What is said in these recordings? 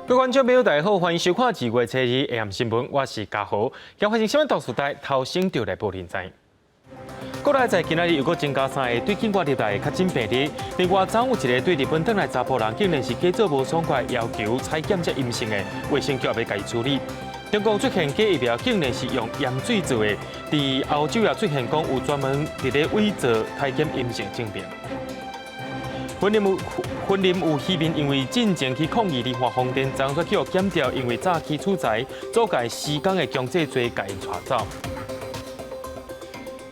各位觀眾朋友，大家好，歡迎收看2月初二下暗新聞，我是嘉豪。今發生啥物特殊代頭先就來報您知。國內在今仔日又閣增加三个對境外入來的確診病例，另外昨有一个對日本轉來查埔人，竟然是假做無爽快，要求採檢才陰性的，衛生局欲共伊處理。中國出現假疫苗，竟然是用鹽水做的，佇歐洲也出現講有專門佇咧偽造採檢陰性證明。雲林有漁民因為進前去抗議梨花風電站，煞去予檢調，因為早起取材，阻礙施工的強制罪，共𪜶帶走。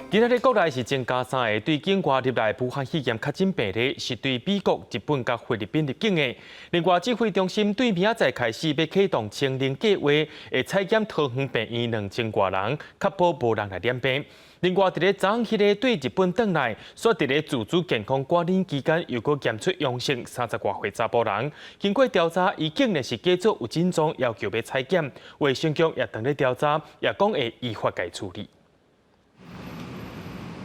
今仔日國內是增加三个對境外入來武漢肺炎確診病例，是對美國、日本佮菲律賓入境的。另外，指揮中心對明仔載開始欲啟動清零計劃，會採檢桃園病院2000外人，確保無人來染病。另外，佇咧昨昏彼个對日本轉來，煞佇咧自主健康管理期間又閣檢出陽性30外歲查埔人。經過調查，伊竟然是假做有症狀，要求欲採檢。衛生局也正咧調查，也講會依法共伊處理。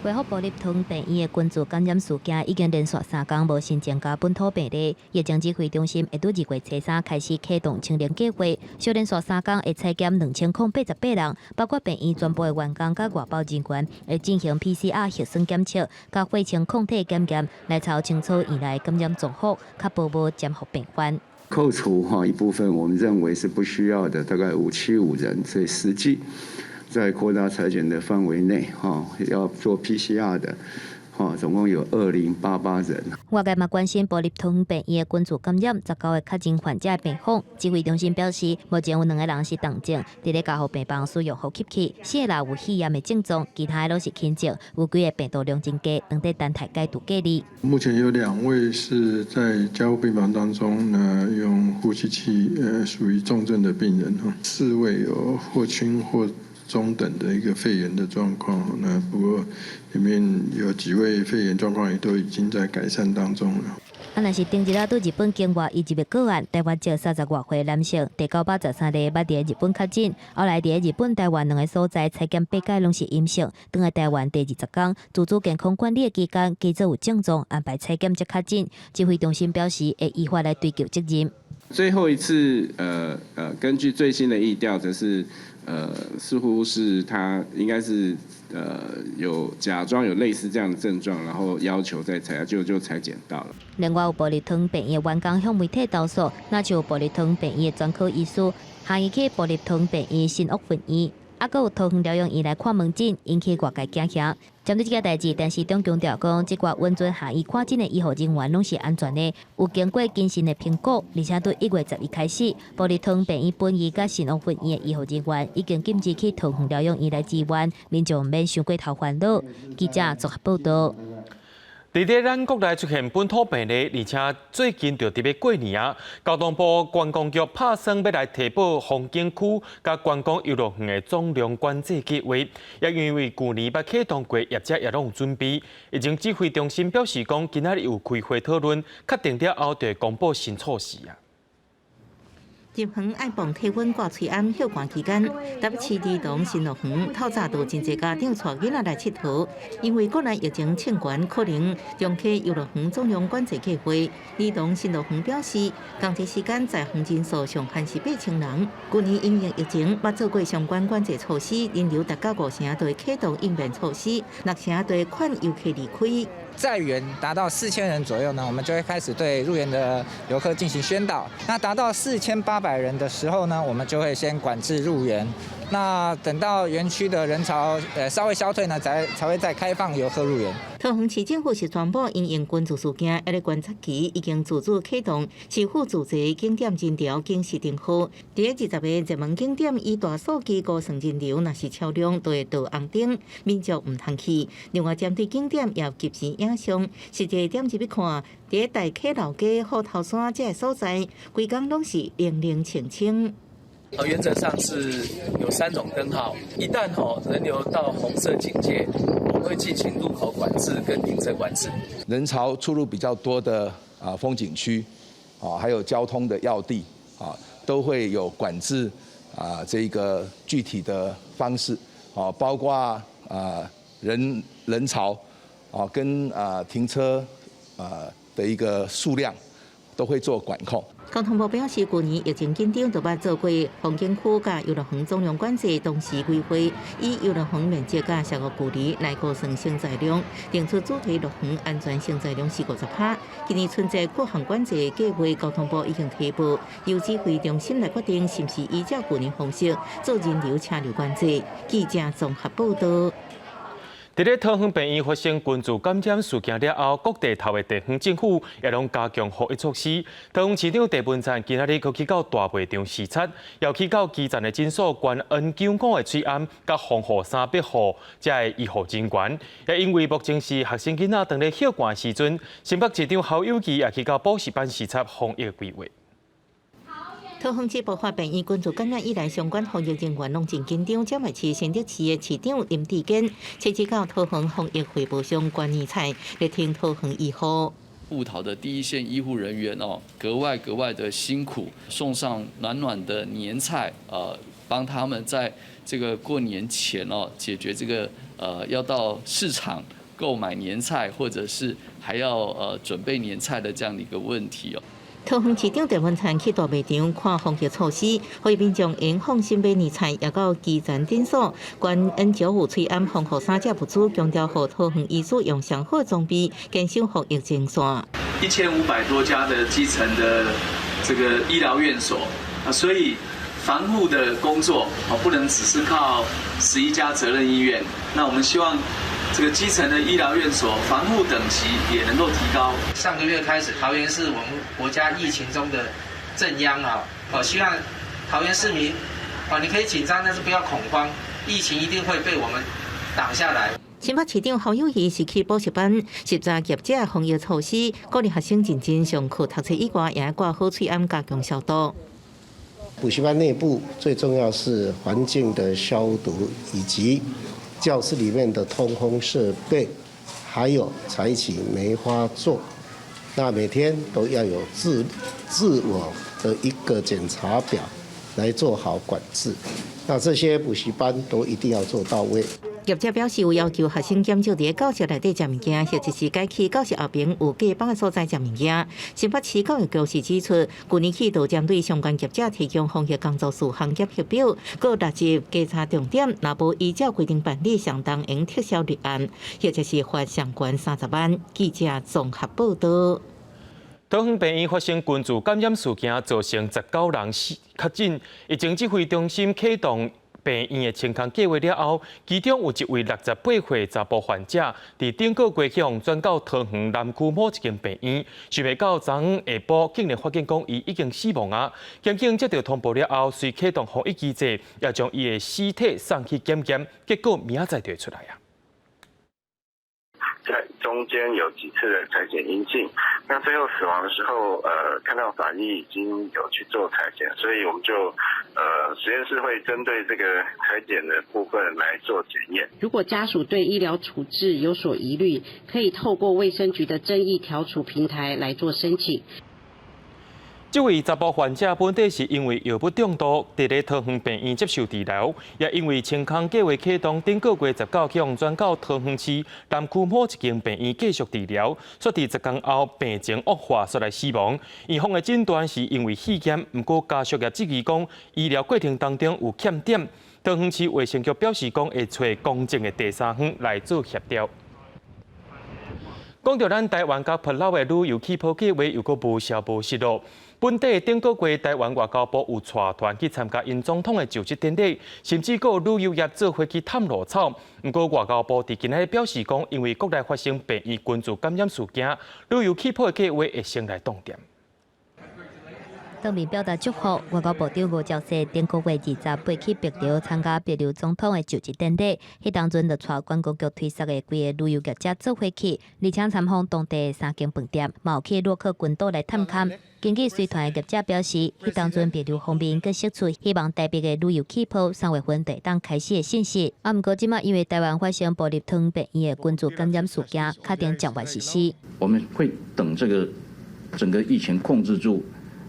衛福部立桃園病院的群聚感染事件已經連續3工無新增加本土病例，疫情指揮中心會佇2月初三開始啟動清零計劃，小連續三工會採檢2088人，包括病院全部的員工佮外包人員，會進行 PCR 核酸檢測、佮血清抗體檢驗，來查清楚院內感染狀況，確保無潛伏病患。扣除哈一部分，我們認為是不需要的，大概575人，所以實際在擴大採檢的範圍內，哈，要做 PCR 的，哈，總共有2088人。外界嘛關心部立桃園病院的群聚感染19個確診患者的病況，指揮中心表示，目前有兩個人是重症，佇咧加護病房使用呼吸器；四個人有肺炎的症狀，其他的攏是輕症，有幾個病毒量真低，正佇等待解除隔離。目前有兩位是在加護病房當中呢，用呼吸器，屬於重症的病人，哈，四位有或輕或中等的一個肺炎的狀況，那不過裡面有幾位肺炎狀況也都已經在改善當中了。啊，若是頂日仔對日本境外移入的個案，台灣籍30外歲男性，第913例捌佇日本確診，後來佇日本、台灣兩个所在採檢八擺攏是陰性，轉來台灣第20工，自主健康管理的期間，假做有症狀，安排採檢才確診。指揮中心表示會依法來追究責任。最後一次，根據最新的疫調，則是，似乎是他應該是有假裝有類似這樣的症狀，然後要求再採，就採檢到了。另外有部立桃園病院員工向媒體投訴，若像部立桃園病院專科醫師，下伊去部立桃園病院新屋分院，猶閣有桃園療養院來看門診，引起外界驚嚇。針對這個代誌，陳時中強調講，這掛允准下醫看診的醫護人員攏是安全的，有經過謹慎的評估，而且對1月11開始，部立桃園病院本院佮新屋分院的醫護人員已經禁止去桃園療養院來支援，民眾毋免傷過頭煩惱。記者綜合報導。佇咧咱國內出現本土病例，而且最近就佇欲過年啊，交通部觀光局拍算欲來提報風景區佮觀光遊樂園的總量管制計劃，也因為舊年捌啟動過，業者也攏有準備。疫情指揮中心表示講，今仔日有開會討論，確定了後就會公布新措施啊。入園愛磅體溫掛喙罨歇寒期間，台北市兒童新樂園透早就真濟家長帶囡仔來𨑨迌，因為國內疫情衝懸，可能重啟遊樂園總量管制計劃。兒童新樂園表示，仝一時間在園人數上限是8000人。舊年因應疫情，捌做過相關管制措施，人流達到五成就會啟動應變措施，六成就會勸遊客離開。在園達到4000人左右呢，我們就會開始對入園的遊客進行宣導。那達到4800人的時候呢，我們就會先管制入園。那等到園區的人潮稍微消退呢，才會再開放遊客入園。桃園市政府是宣布，因應群聚事件，猶咧觀察期已經自主啟動市府自治景點人潮警示燈號。佇20個熱門景點以大數據估算人流，若是超量，就會導紅燈，民眾毋通去。另外，針對景點也及時影像，實際點入去看，佇大溪老街、虎頭山這个所在，規工攏是冷冷清清。原則上是有三種燈號，一旦吼人流到紅色警戒，我們會進行入口管制跟停車管制。人潮出入比較多的啊風景區，啊還有交通的要地啊，都會有管制啊這個具體的方式啊，包括啊人潮啊跟啊停車啊的一個數量。都會做管控。交通部表示，舊年疫情緊張，就捌做過風景區佮遊樂園總量管制，同時規劃以遊樂園面積佮社交距離來估算承載量，定出主題樂園安全承載量是50%。今年春節各項管制計劃，交通部已經提報，由指揮中心來決定是毋是依照舊年方式做人流車流管制。記者綜合報道。佇咧桃園病院發生群聚感染事件了後，各地頭的地方政府也攏加強防疫措施。桃園市長鄭文燦今仔日閣去到大賣場視察，又去到基層的診所懸 N95的喙罨，佮防護衫予遮的醫護人員。也因為目前是學生囡仔當咧歇寒時陣，新北市長侯友宜也去到補習班視察防疫規劃。桃園市爆發病院群聚感染以來，相關防疫人員攏真緊張。彰化市新竹市的市長林智堅，親自到桃園防疫匯報箱捐年菜，力挺桃園醫護。赴桃的第一線醫護人員哦，格外格外的辛苦，送上暖暖的年菜，幫他們在這個過年前哦，解決這個要到市場購買年菜，或者是還要準備年菜的這樣的一個問題哦。桃園市長鄭文燦去大賣場看防疫措施，予民眾會放心買年菜，也到基層診所捐 N95喙罨防護衫這物資，強調予桃園醫師用上好裝備，堅守防疫前線。 1500多家的基層的這個醫療院所啊，所以防護的工作啊，不能只是靠11家責任醫院。那我們希望這個基層的醫療院所防護等級也能夠提高。上個月開始，桃園是我們國家疫情中的震央啊！我希望桃園市民啊，你可以緊張，但是不要恐慌，疫情一定會被我們擋下來。新北市長侯友宜是去補習班視察業者防疫措施，鼓勵學生認真上課讀冊以外，也掛好喙罨加強消毒。補習班內部最重要是環境的消毒，以及教室裡面的通風設備，還有採取梅花座。那每天都要有自我的一個檢查表來做好管制。那這些補習班都一定要做到位。業者表示有要求學生減少佇教室內底食物件，或者是改去教室後邊有隔板的所在食物件。新北市教育局是指出，舊年起就針對相關業者提供防疫工作事項檢核表，閣列入稽查重點，若無依照規定辦理，相當會撤銷立案，或者是罰上懸30萬。記者綜合報道。桃園病院發生群聚感染事件，造成19人死確診。疫情指揮中心啟動病院的清空計劃了後，其中有一位68歲查埔患者，佇頂個月去予轉到桃園南區某一間病院，想袂到昨昏下晡竟然發現講伊已經死亡啊！檢警接到通報了後，隨啟動防疫機制，也將伊的屍體送去檢驗，結果明仔載就會出來啊！在中間有幾次的採檢陰性，那最後死亡的時候，看到法醫已經有去做採檢，所以我們就，實驗室會針對這個採檢的部分來做檢驗。如果家屬對醫療處置有所疑慮，可以透過衛生局的爭議調處平台來做申請。這位查埔患者本底是因為藥物中毒，佇咧桃園病院接受治療，也因為清空計劃啟動，頂個月19去予轉到桃園市南區某一間病院繼續治療，煞佇10工後病情惡化，煞來死亡。院方的診斷是因為肺炎，毋過家屬也質疑講醫療過程當中有欠點。桃園市衛生局表示講會揣公正的第三方來做協調。講著咱台灣佮帛琉的旅遊氣泡計劃又閣無消無息囉。本地頂個月，台灣外交部有帶團去參加𪜶總統的就職典禮，甚至閣有旅遊業做伙去探路草。毋過外交部佇今仔日表示講，因為國內發生病院群聚感染事件，旅遊氣泡的計劃會先來凍定。當面表達祝福，外交部長吳釗燮頂個月28去帛琉參加帛琉總統的就職典禮，彼當陣就帶觀光局推捒的幾个旅遊業者做伙去，而且參訪當地三間飯店，嘛有去洛克群島來探勘。根據隨團的業者表示，彼當陣帛琉方面閣釋出希望台北的旅遊氣泡3月份就會當開始的信息。啊，毋過這馬因為台灣發生部立桃園病院的群聚感染事件，確定暫緩實施。我們會等這個整個疫情控制住。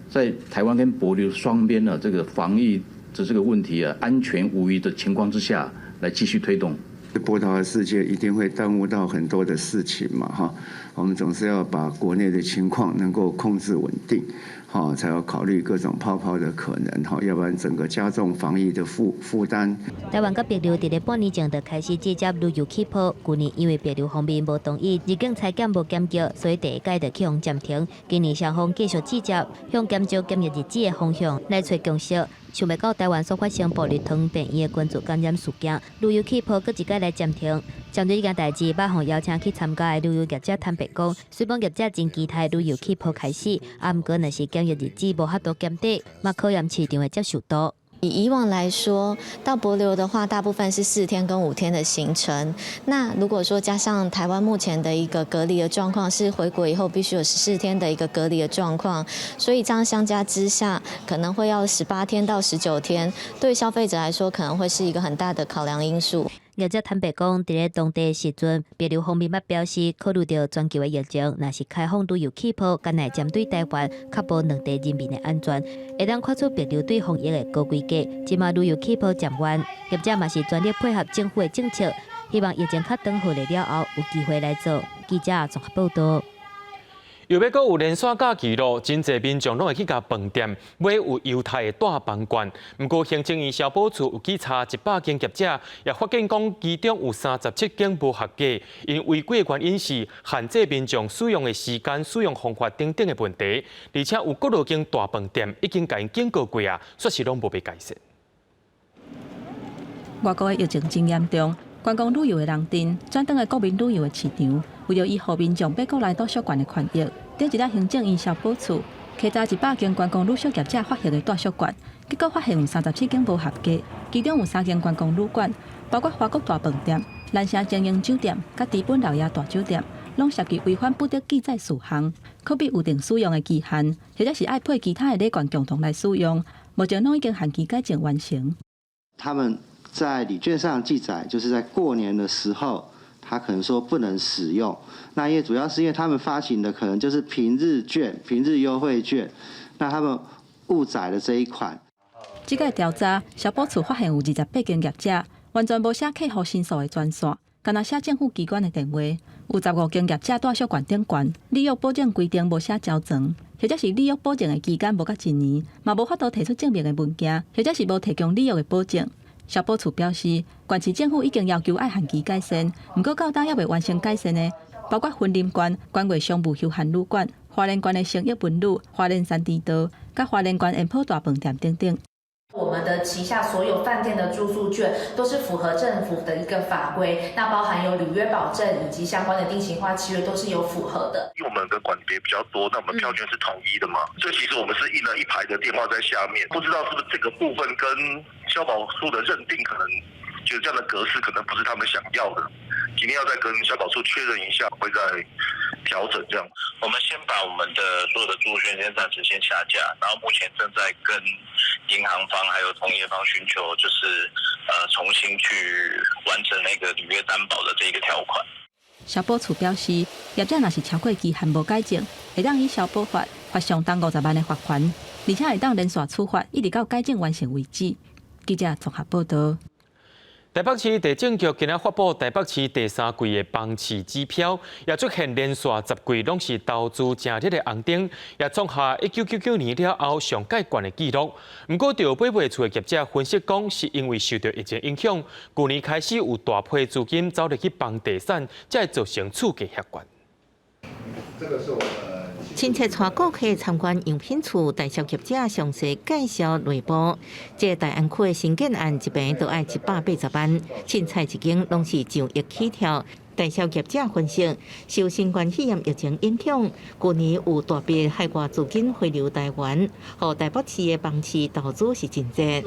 在台灣跟帛琉雙邊的這個防疫的這個問題啊，安全無虞的情況之下，來繼續推動部桃的事件一定會耽誤到很多的事情嘛，哈，我們總是要把國內的情況能夠控制穩定，哈，才要考慮各種泡泡的可能，哈，要不然整個加重防疫的負擔。台灣佮帛琉佇咧半年前就開始試接旅遊氣泡，舊年因為帛琉方面無同意入境採檢無檢疫，所以第一屆就去予暫停。今年雙方繼續試接，向減少檢疫日子的方向來揣共識。想袂到台灣所發生薄利糖變異的群組感染事件，旅遊氣泡閣一擺來暫停。針對這件代誌，捌予邀請去參加的旅遊業者坦白講，雖講業者真期待旅遊氣泡開始，啊，毋過若是檢疫日子無法度減短，嘛考驗市場的接受度。以以往來說，到帛琉的話，大部分是4天跟5天的行程。那如果說加上台灣目前的一個隔離的狀況，是回國以後必須有14天的一個隔離的狀況，所以這樣相加之下，可能會要18天到19天，對消費者來說可能會是一個很大的考量因素。業者坦白講，佇咧當地時陣，帛琉方面捌表示，考慮著全球的疫情，若是開放旅遊氣泡，敢會針對台灣確保兩地人民的安全，會當看出帛琉對防疫的高規格。這馬旅遊氣泡暫緩，業者嘛是全力配合政府的政策，希望疫情較轉好了後，有機會來做。記者綜合報道。又欲閣有連續假期囉，真濟民眾攏會去共飯店買有優待的大房券。毋過行政院消保處有去查100間業者，也發現講其中有37間無合格。𪜶違規的原因是限制民眾使用的時間、使用方法等等的問題。而且有幾落間大飯店已經共𪜶警告過啊，煞是攏無欲改善。外國的疫情真嚴重，觀光旅遊的人陣轉轉來國民旅遊的市場，為著維護民眾欲國內住宿券的權益，頂一日行政院消保處稽查100間觀光旅宿業者發行的住宿券，結果發現有37間無合格，其中有三間觀光旅館，包括華國大飯店、蘭城精英酒店、佮知本老爺大酒店，攏涉及違反不得記載事項，可比預定使用的期限，或者是愛配其他的禮券共同來使用，目前攏已經限期改正完成。他們在禮券上記載，就是在過年的時候，他可能說不能使用。那因為主要是因為他們發行的可能就是平日券、平日優惠券，那他們誤載了這一款。這個調查，消保處發現有28間業者完全無寫客戶申訴的專線，干焦寫政府機關的電話。有15間業者住宿券頂懸，履約保證規定無寫繳存，或者是履約保證的期間無夠一年，嘛無法度提出證明的文件，或者是無提供履約的保證。消保處表示，縣市政府已經要求愛限期改善，毋過到今猶未完成改善的，包括雲林縣關岳商務休閒旅館、花蓮縣的星益文旅、花蓮山地道、佮花蓮縣煙波大飯店等等。我們的旗下所有飯店的住宿券都是符合政府的一個法規，那包含有履約保證以及相關的定型化契約都是有符合的。因為我們的館別比較多，那我們票券是統一的嘛，所以其實我們是印了一排的電話在下面，不知道是不是這個部分跟消保處的認定可能覺得這樣的格式可能不是他們想要的，今天要再跟消保處確認一下，會再調整這樣。我們先把我們的所有的住宿券先暫時先下架，然後目前正在跟銀行方還有同業方尋求，就是重新去完成那個履約擔保的這個條款。消保處表示，業者若是超過期限無改正，會當依消保法罰上重50萬的罰鍰，而且會當連續處罰，一直到改正完成為止。記者綜合報道。台北市地政局今仔發布台北市第三季的房市指標，也出現連續10季攏是投資誠熱的紅燈，也創下1999年了後上蓋懸的紀錄。毋過，著買賣厝的業者分析講，是因為受著疫情影響，舊年開始有大批資金走入去房地產，才會造成厝價遐懸。這個是我們親切帶顧客參觀樣品厝，代銷業者詳細介紹內部。這個大安區的新建案一坪都愛180萬，凊彩一間攏是上億起跳。代銷業者分析，受新冠肺炎疫情影響，舊年有大筆海外資金回流台灣，予台北市的房市投資是真濟。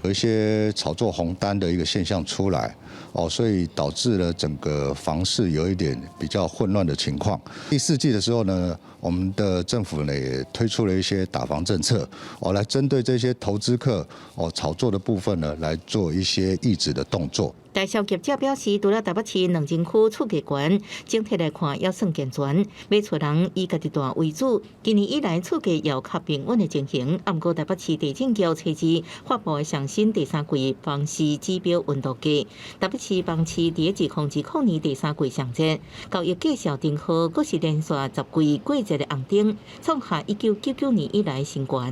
有一些炒作紅單的一個現象出來，哦，所以導致了整個房市有一點比較混亂的情況。第四季的時候呢，我們的政府呢也推出了一些打房政策，哦，來針對這些投資客哦炒作的部分呢，來做一些抑制的動作。代銷業者表示，除了台北市兩重區厝價懸，整體來看猶算健全，買厝人以家己住為主。今年以來厝價有較平穩的情形，毋過台北市地政局初二發布的上新第三季房市指標溫度計，台北市房市佇2020年第三季上熱，交易價數頂好，閣是連續10季過熱的紅燈，創下1999年以來新高。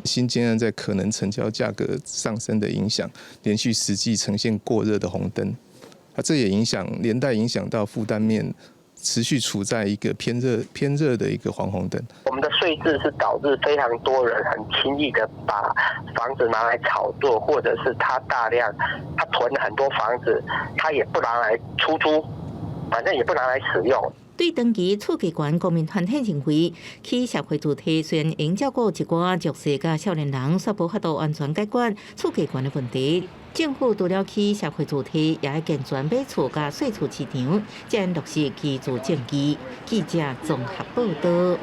新建案在可能成交價格上升的影響，連續10季呈現過熱的紅燈，啊，這也影響連帶影響到負擔面，持續處在一個偏熱偏熱的一個黃紅燈。我們的稅制是導致非常多人很輕易的把房子拿來炒作，或者是他大量他囤了很多房子，他也不拿來出租，反正也不拿來使用。對長期厝價懸，公民團體認為，起社會住宅雖然會照顧一寡弱勢佮少年人，卻無法度完全解決厝價懸的問題。政府除了起社會住宅，也愛健全買厝佮稅厝市場，才能落實居住正義。記者綜合報道。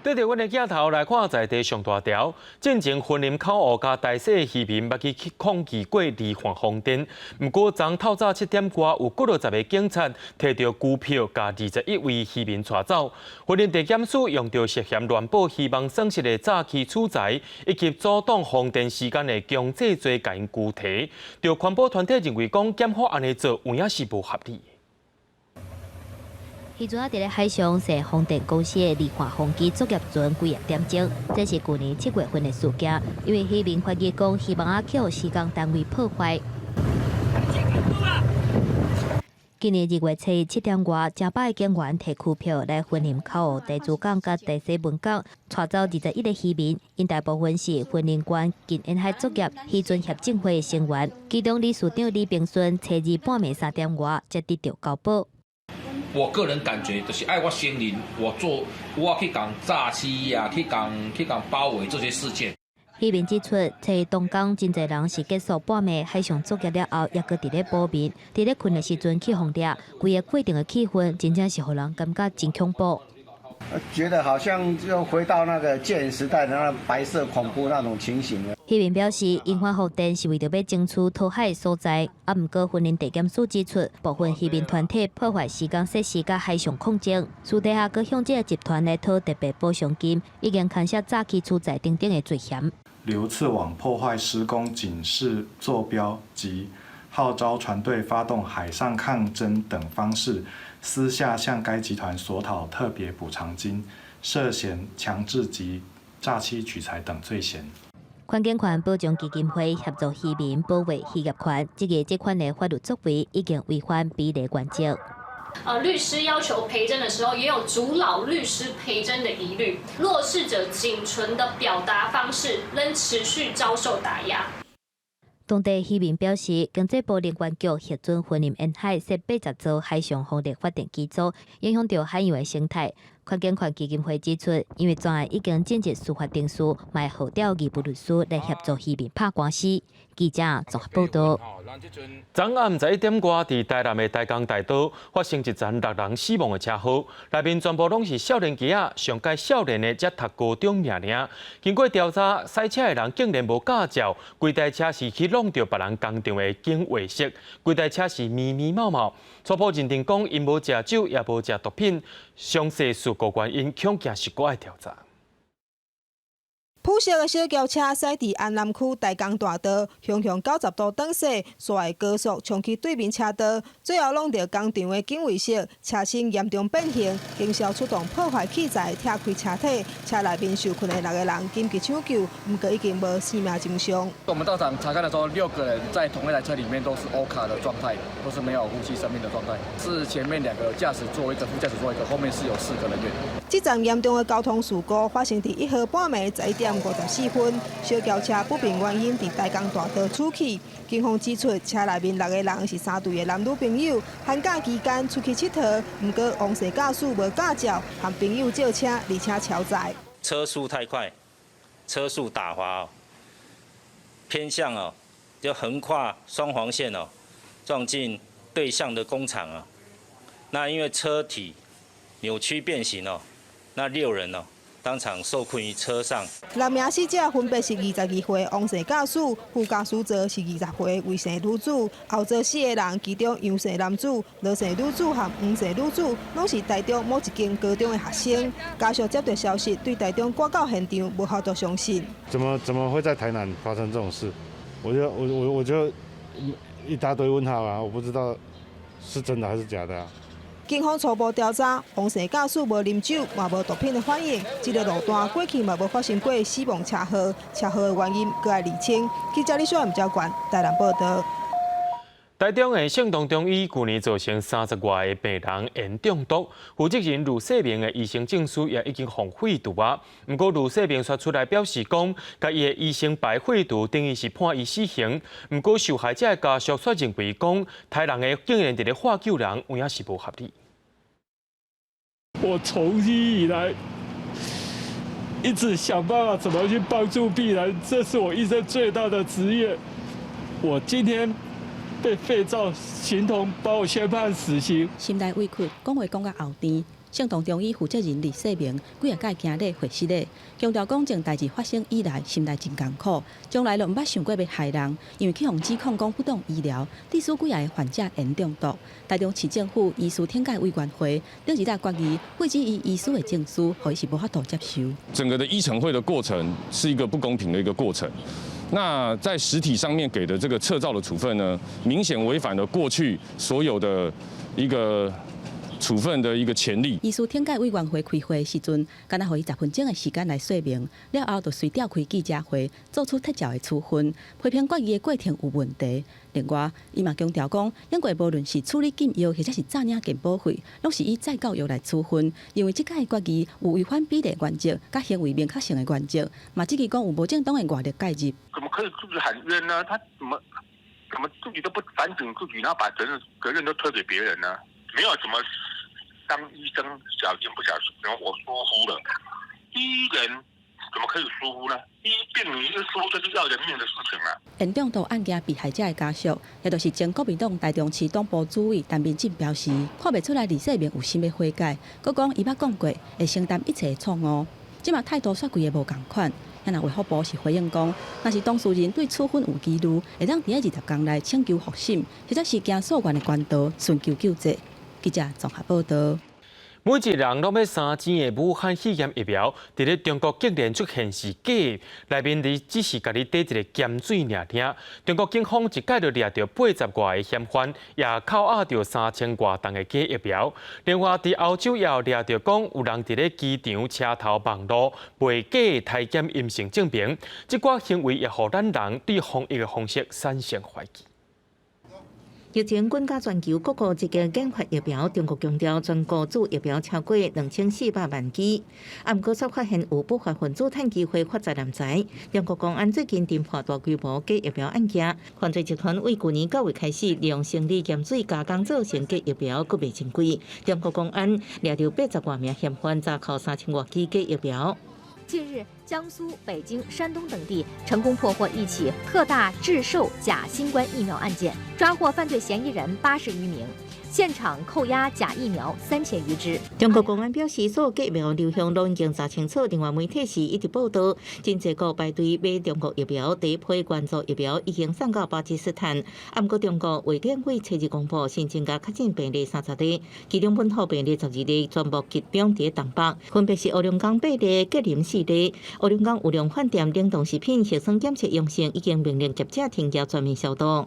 對著阮的鏡頭來看，在地上大條，進前雲林口湖佮台西的漁民捌去抗議過離岸風電。毋過，昨透早7點外，有幾落十个警察提著拘票，共21位漁民帶走。雲林地檢署用著涉嫌亂報希望損失的詐欺取財，以及阻擋風電時間的強制罪，共𪜶拘提。著環保團體認為講，檢方按呢做有影是無合理。彼陣仔佇咧海上踅風電公司的離岸風機作業船幾仔點鐘，這是舊年7月份的事件。因為漁民懷疑講，漁網仔予施工單位破壞。今年2月7日7點外，成百个警員提拘票來雲林口湖地主港佮台西文港，帶走21個漁民，𪜶大部分是雲林縣近沿海作業漁船協進會的成員，其中理事長李炳順，初二半暝3點外才得著交保。我個人感覺就是愛我承認，我做我去共詐欺啊，去共包圍這些事件。漁民指出，初二當工真濟人是結束半暝海上作業了後，猶閣佇咧補眠，佇咧睏的時陣去予掠，規个過程的氣氛真正是予人感覺真恐怖。覺得好像就回到那個戒嚴時代的那白色恐怖那種情形。漁民表示，𪜶反風電是為著欲爭取討海的所在，啊，毋過雲林地檢署指出，部分漁民團體破壞施工設施佮海上礦井，私底下閣向這个集團來討特別補償金，已經牽涉詐欺取財等等的罪嫌。流刺網破壞施工警示座標及號召船隊發動海上抗爭等方式，私下向該集團索討特別補償金，涉嫌強制及詐欺取財等罪嫌。環境權保障基金會協助漁民保衛漁業權，這个這款的法律作為已經違反比例原則。律師要求賠真的時候，也有阻擾律師賠真的疑慮。弱勢者僅存的表達方式，仍持續遭受打壓。當地漁民表示，經濟部能源局核准雲林沿海設80座海上風力發電機組，影響著海洋的生態。環境權基金會指出，因為專案已經進入司法程序，嘛會號召義務律師來協助漁民拍官司。記者綜合報道。昨暗11點外，佇台南的台江大道發生一場六人死亡的車禍，內面全部攏是少年仔，上蓋少年的才讀高中爾爾。經過調查，駛車的人竟然無駕照，規台車是去挵著別人工廠的警衛室，規台車是密密麻麻。初步認定講，𪜶無食酒，也無食毒品，詳細事故原因恐驚是閣愛調查。普色的小轎車駛佇安南區大江大道，雄雄90度轉踅，煞會高速衝去對面車道，最後挵著工廠的警衛室，車身嚴重變形，警消出動破壞器材拆開車體，車內面受困的六個人緊急搶救，毋過已經無生命徵象。我們到場查看的時候，六個人在同一台車裡面都是 OHCA 的狀態，都是沒有呼吸生命的狀態。是前面兩個駕駛座一個，副駕駛座一個，後面是有四個人員。這場嚴重的交通事故發生佇1號半暝11點54分，小轎車不明原因佇台江大道出去。警方指出，車內面六個人是三對的男女朋友，寒假期間出去𨑨迌，毋過王姓駕駛無駕照，和朋友借車，而且超載。車速太快，車速打滑，偏向哦，就橫跨雙黃線哦，撞進對向的工廠啊。那因為車體扭曲變形哦，那六人哦當場受困於車上。六名死者分別是22歲王姓駕駛，副駕駛座是20歲魏姓女子，後座四个人，其中楊姓男子、羅姓女子和黃姓女子，攏是台中某一間高中的學生。家屬接到消息，對台中割到現場無法度相信。怎麼會在台南發生這種事？我就我我我就一大堆問號啊！我不知道是真的還是假的啊。警方初步調查，王姓駕駛無啉酒，嘛無毒品的反應。這个路段過去嘛無發生過死亡車禍，車禍的原因閣愛釐清。記者李小吳昭冠台南報道。台中的聖堂中醫舊年造成30外个病人鉛中毒，負責人呂世明的醫生證書也已經予廢除啊。毋過呂世明煞出來表示講，共伊的醫生牌廢除等於是判伊死刑。毋過受害者的家屬卻認為講，刣人的竟然佇咧喝救人，有影是無合理。我從醫以來，一直想辦法怎麼去幫助病人，這是我一生最大的職業。我今天被廢照，形同把我宣判死刑。心內委屈，講話講甲喉甜。聖堂中醫負責人李世明幾仔擺行禮會失禮，強調講這代誌發生以來，心內真艱苦，從來都毋捌想過欲害人，因為去予指控講不當醫療，致使幾个患者鉛中毒。台中市政府醫師懲戒委員會頂一日決議，廢止伊醫師的證書，予伊是無法度接受。整個的醫懲會的過程是一個不公平的一個過程。那在實體上面給的這個撤照的處分呢，明顯違反了過去所有的一個處分的一個前例。醫師懲戒委員會開會時陣，干焦予伊10分鐘的時間來說明，了後就隨召開記者會，做出撤照的處分，批評決議的過程有問題。另外，伊嘛強調講，英國無論是處理禁藥或者是詐領健保費，攏是以再教育來處分，認為這擺的決議有違反比例原則，佮行為明確性的原則，嘛質疑講有無正當的外力介入。怎麼可以自己喊冤呢？他怎麼自己都不反省自己，然後把責任責任都推給別人呢？沒有什麼當醫生小心不小心，然後我疏忽了，醫人怎麼可以疏忽呢？醫病你一疏忽就是要人命的事情啦。鉛中毒案件被害者的家屬，也就是前國民黨台中市黨部主委陳明進表示，看袂出來李世明有啥物悔改，閣講伊捌講過會承擔一切的錯誤，這馬態度煞規个無仝款。啊，若衛福部是回應講，若是當事人對處分有疑慮，會當佇20工內請求覆審，或者是行訴願的管道尋求救濟。記者綜合報道。每一人攏欲三針的武漢肺炎疫苗，佇咧中國竟然出現是假的，內面佇只是共你滴一个鹹水爾爾。中國警方一擺就掠著80外个嫌犯，也扣押著3000外筒的假疫苗。另外，佇歐洲也有掠著講，有人佇咧機場車頭網路賣假篩檢陰性證明，這寡行為也予咱人對防疫的方式產生懷疑。疫情滾加全球各國積極研發疫苗，中國強調全國注疫苗超過2400萬劑。啊，毋過煞發現有不法分子趁機會發財攬財。中國公安最近偵破大規模假疫苗案件，犯罪集團為舊年9月開始，利用生理鹽水加工做成假疫苗，閣賣真貴。中國公安掠著80外名嫌犯，查扣3000外劑假疫苗。近日，江蘇、北京、山東等地成功破獲一起特大制售假新冠疫苗案件，抓獲犯罪嫌疑人80餘名，現場扣押假疫苗3000餘支。中國公安表示，所有假疫苗流向攏已經查清楚。另外，媒體是一直報道，真濟國排隊買中國疫苗，第一批援助疫苗已經送到巴基斯坦。啊，毋過中國衛健委初日公布新增加確診病例30例，其中本土病例12例，全部集中佇東北，分別是黑龍江8例、吉林4例。黑龍江有量販店冷凍食品核酸檢測陽性，已經命令業者停業全面消毒。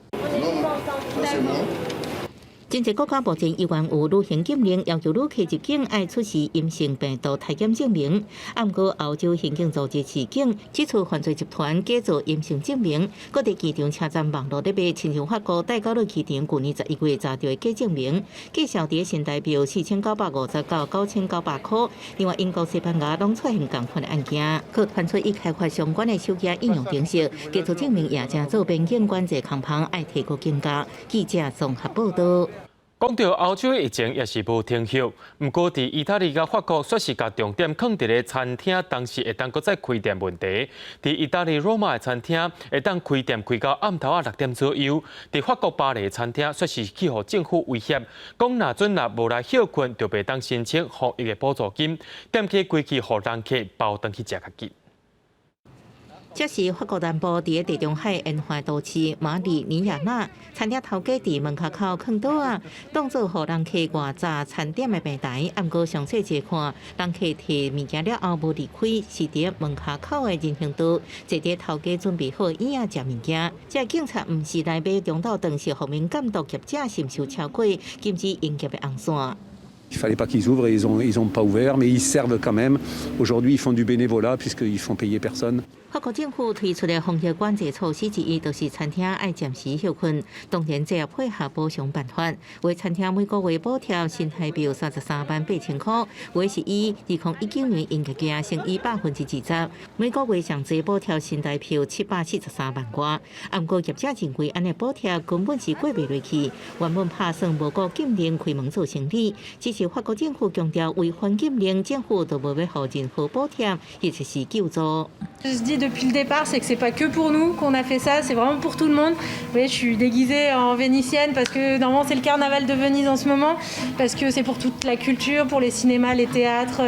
真濟國家目前依然有旅行禁令，要求旅客入境愛出示陰性病毒篩檢證明。啊，毋過歐洲刑警組織示警，這次犯罪集團假造陰性證明，閣佇機場車站網路咧賣，親像法國戴高樂機場舊年11月查著的假證明，價數佇新台幣4950到9900箍。另外，英國、西班牙攏出現仝款的案件，閣傳出已開發相關的手機應用程式，假造證明業者做邊境管制空縫，愛提高警覺。記者綜合報道。講到歐洲疫情也是無停歇，毋過佇意大利佮法國，煞是共重點放佇咧餐廳當時會當閣再開店問題。佇意大利羅馬的餐廳會當開店開到暗頭仔6點左右，佇法國巴黎的餐廳煞是去予政府威脅，講若準若無來歇睏，就袂當申請防疫的補助金，店家規氣予人客包轉去食較緊。這是法國南部佇咧地中海沿岸都市馬里尼亞納餐廳頭家佇門跤口囥桌仔，當做予人客外炸餐點的平台。毋過詳細一看，人客提物件了後無離開，是佇門跤口的人行道，坐佇頭家準備好椅仔食物件。這警察毋是來買中晝頓，是予免監督業者是毋是有超過禁止營業的紅線。 Il fallait pas qu'ils ouvrent et ils ont pas ouvert, mais ils servent quand même. Aujourd'hui, ils font du bénévolat puisqu'ils font payer personne. 法國政府推出的防疫管制措施之一，就是餐廳愛暫時歇睏。當然，這也配合補償辦法，為餐廳每個月補貼新台幣33萬8千塊，話是以2019年營業額乘以20%，每個月上濟補貼新台幣743萬外。毋過業者認為，按呢補貼根本是過袂落去，原本拍算無顧禁令開門做生意，只是法國政府強調違反禁令，政府就無欲予任何補貼或者是救助。 Depuis le départ, c'est que c'est pas que pour nous qu'on a fait ça, c'est vraiment pour tout le monde. Vous voyez, je suis déguisée en vénitienne parce que normalement c'est le carnaval de Venise en ce moment, parce que c'est pour toute la culture, pour les cinémas, les théâtres,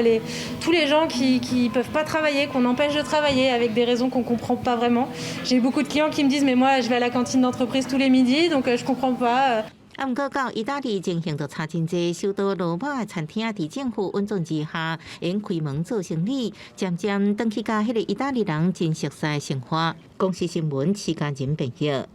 tous les gens qui peuvent pas travailler, qu'on empêche de travailler avec des raisons qu'on comprend pas vraiment. J'ai beaucoup de clients qui me disent mais moi je vais à la cantine d'entreprise tous les midis, donc je comprends pas. 啊，毋過到意大利情形就差真濟，首都羅馬的餐廳佇政府允准之下，會用開門做生意，漸漸轉去佮彼个意大利人真熟悉的生活。公視新聞，徐家仁編譯。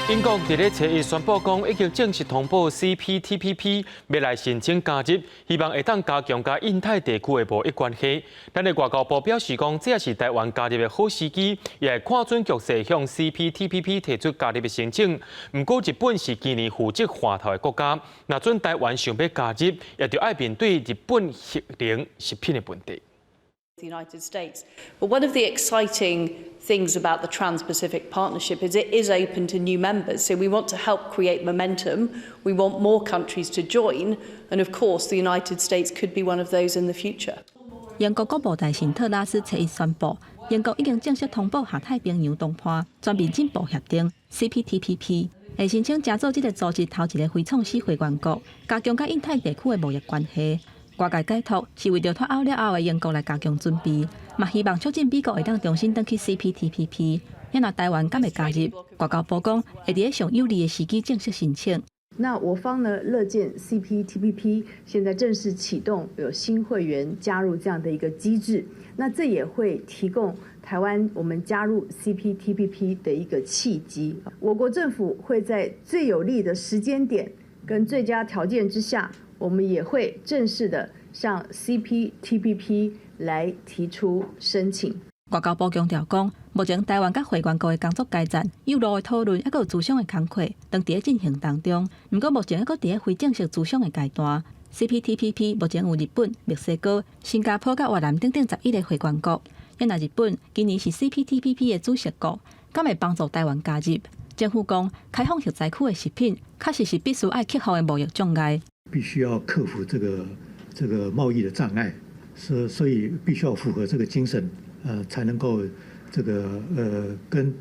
英國佇咧初一宣布講，已經正式通報 CPTPP 欲來申請加入，希望會當加強佮印太地區的貿易關係。咱的外交部表示講，這也是台灣加入的好時機，也會看準局勢向 CPTPP 提出加入的申請。毋過日本是今年負責牽頭的國家，若準台灣想欲加入，也著愛面對日本核能食品的問題。 The United States. But one of the exciting things about the Trans-Pacific Partnership is it is open to new members. So we want to help create momentum. We want more countries to join. And of course, the United States could be one of those in the future. 英國國務大臣特拉斯初一宣布，英國已經正式通報跨太平洋談判全面進步協定（CPTPP），會申請加做這个組織頭一个非創始會員國，加強佮印太地區的貿易關係。外界解讀是為著脫歐了後的英國來加強準備，嘛希望促進美國會當重新轉去 CPTPP。若台灣敢會加入，外交部講會佇咧上有利的時機正式申請。那我方呢樂見 CPTPP 現在正式啟動有新會員加入這樣的一個機制，那這也會提供台灣我們加入 CPTPP 的一個契機。我國政府會在最有利的時間點跟最佳條件之下，我們也會正式的向 CPTPP 來提出申請。外交部強調講，目前台灣佮會員國的工作階段，有路的討論，抑閣有諮商的工課，當佇咧進行當中。毋過目前猶閣佇咧非正式諮商的階段。CPTPP 目前有日本、墨西哥、新加坡佮越南等等11个會員國。若日本今年是 CPTPP 的主席國，敢會幫助台灣加入？政府講，開放核災區的食品，確實是必須愛克服的貿易障礙。必須要克服這個貿易的障礙，是所以必須要符合這個精神，才能夠這個跟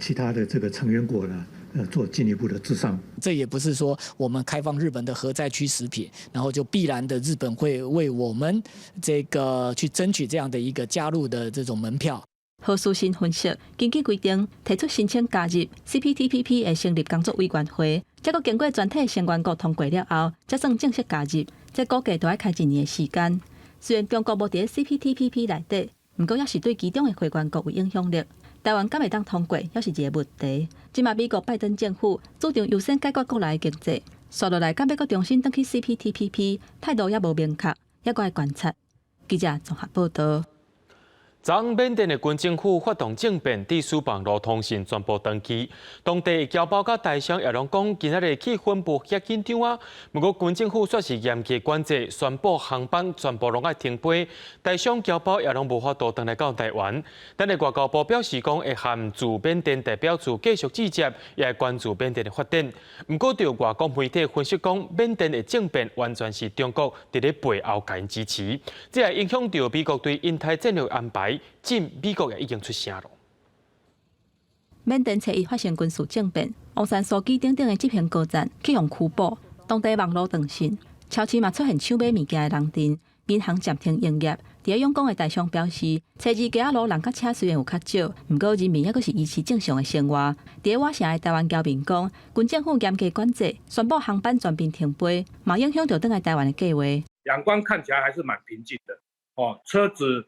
其他的這個成員國呢，做進一步的諮商。這也不是說我們開放日本的核災區食品，然後就必然的日本會為我們這個去爭取這樣的一個加入的這種門票。何書信分析，根據規定提出申請加入 CPTPP 會成立工作委員會，這閣經過全體成員國通過了後，才算正式加入。這估計都愛開一年的時間。雖然中國無佇咧 CPTPP 內底，毋過猶是對其中的會員國有影響力。台灣敢會當通過，猶是一个問題。這馬美國拜登政府主張優先解決國內經濟，紲落來敢欲閣重新轉去 CPTPP，態度猶無明確，猶閣愛觀察。記者綜合報導。昨昏緬甸的軍政府發動政變，致使網路通訊全部斷去。當地僑胞佮台商也攏講，今仔日氣氛無遐緊張啊。毋過軍政府煞是嚴格管制，宣布航班全部攏愛停飛。台商僑胞也攏無法度轉來到台灣。但是外交部表示講，會和駐緬甸代表處繼續接觸，也會關注緬甸的發展。毋過，著外國媒體分析講，緬甸的政變完全是中國佇咧背後共𪜶支持，這也影響著美國對印太戰略安排。進美國也已經出聲囉。緬甸初一發生軍事政變，翁山蘇姬等等的執行高層去予拘捕，當地網路斷訊，超市嘛出現搶買物件的人陣，銀行暫停營業。佇咧仰光的台商表示，初二街仔路人佮車雖然有較少，毋過人民猶閣是維持正常的生活。佇咧瓦城的台灣僑民講，軍政府嚴格管制，宣布航班全面停飛，嘛影響著轉來台灣的計畫。仰光看起來還是蠻平靜的，哦，車子